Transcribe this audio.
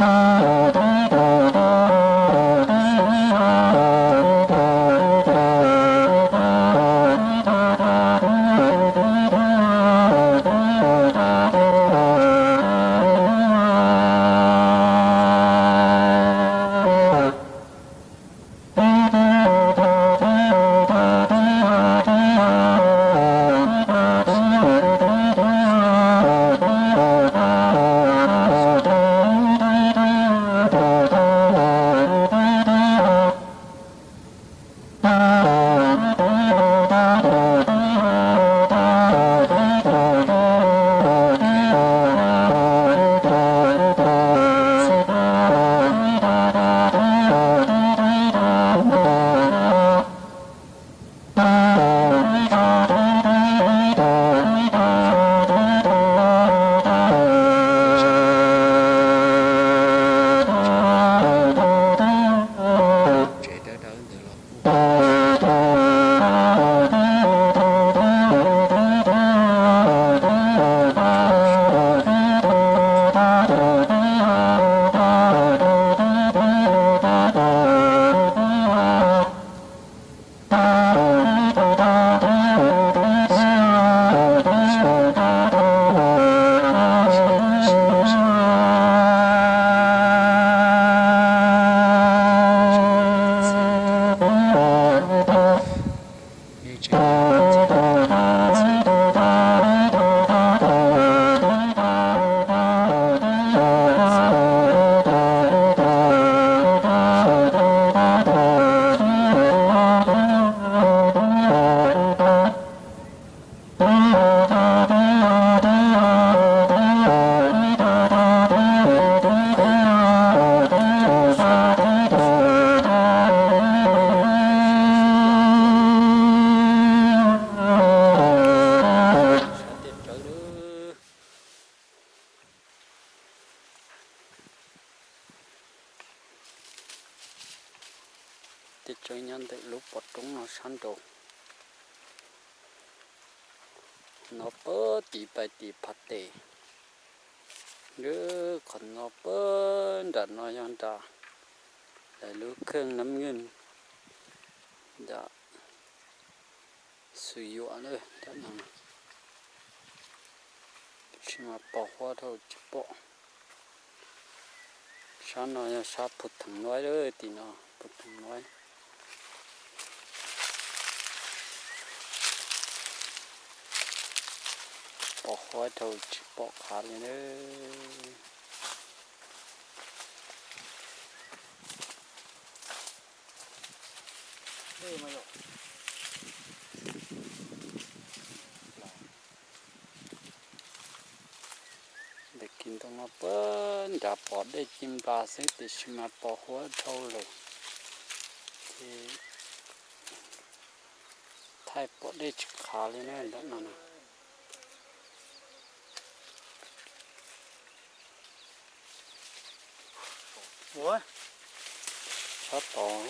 Tsev dawb dawb ntawd los kuj Tiaj tsawb nyob ntawm lub pov roob no sab nraud. No puag tim pais tim phab tes, lub qhov no puag nram no yog nram lawv lub kheej Nab Nkeej, nram Xwm Yuam lawm nram no. Tab sis mas pos huab dhau tsis pom. Sab no yog sab Phu Theem Nuaib lawm, tim no Phu Theem Nuaib. Pos huab dhau tsis pom qhov li lawm. Ntawm kis ntoo no puag nrad pom dej ci nplas xwb tiam sis mas pos huab dhau lawm, ces thaij pom dej tsis qhav li na ntawm no na. Sab tod.